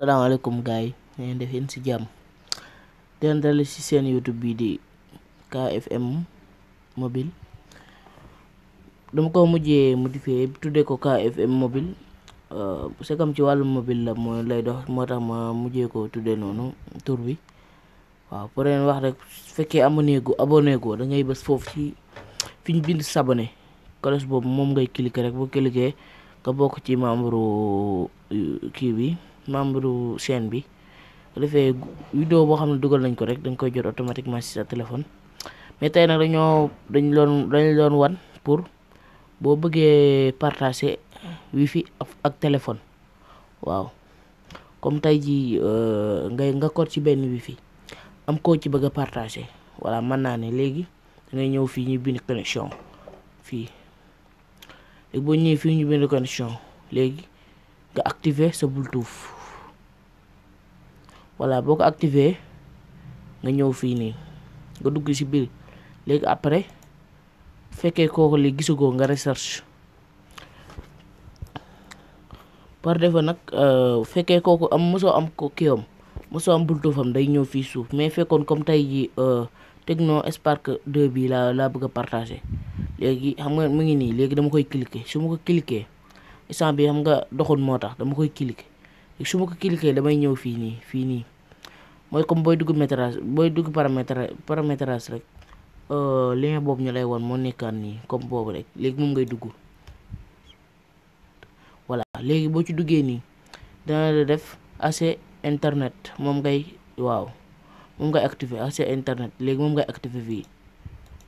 Assalamualaikum guys, ngeen def yéen ci jàmm den dal ci seen YouTube bi di KFM mobile. Dama ko mujjee modifié tuddee ko KFM mobile. C'est comme ci wàllu mobile la mooy lay dox moo tax ma mujjee ko tuddee noonu tur bi. waaw pour leen wax rek su fekkee abonné go da ngay bës foofu ci fi ñu bind s'abonner cloche boobu moom ngay cliquer rek boo cliquer nga bokk ci membre kii bi membre chaîne bi. bu defee vidéo boo xam ne dugal nañ ko rek dañ koy jot automatiquement ci sa téléphone. mais tey nag dañ doon wan pour boo bëggee partager wifi ak téléphone. waaw comme tey ji nga ko ci benn wifi am koo ci bëgg a partager voilà mën naa ne léegi da ngay ñëw fii ñu bind connexion fii léegi boo ñëwee fii ñu bind connexion léegi nga activer sa Bluetooth. voilà boo ko activer nga ñëw fii nii nga dugg ci biir léegi après fekkee kooku li gisugoo nga recherche par défaut nag fekkee kooku mosoo am ko kiiwam mosoo am Bluetooth am day ñëw fii suuf mais fekkoon comme tey ji Tecno Spark 2 bi laa bëgg a partager léegi xam nga mu ngi nii léegi dama koy cliquer su ma ko cliquer instant bi xam nga doxul moo tax dama koy cliquer léegi su ma ko cliquer damay ñëw fii nii mooy comme booy dugg paramétrage rek lien boobu ñu lay won moo nekkaan nii comme boobu rek léegi moom ngay dugg. voilà léegi boo ci duggee nii dana la def accès internet moom ngay activer accès internet léegi moom ngay activer fii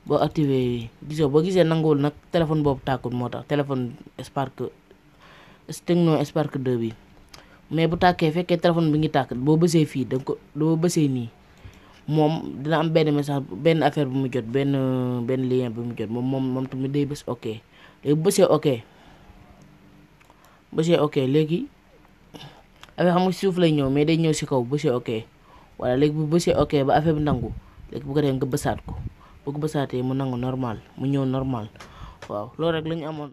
boo activer boo gisee nanguwul nag téléphone boobu tàkkul moo tax téléphone Tecno Spark 2 bi. mais bu tàkkee fekkee téléphone bi ngi tàkk boo bësee fii doo bësee nii moom dina am benn message benn affaire bu mu jot benn lien bu mu jot moom tamit day bës ok léegi bu bësee ok léegi affaire xam nga suuf lay ñëw mais day ñëw ci kaw bësee ok. voilà léegi bu bësee ok ba affaire bi nangu léegi bu ko defee nga bësaat ko boo ko bësaatee mu nangu normal mu ñëw normal waaw loolu rek lañu amoon.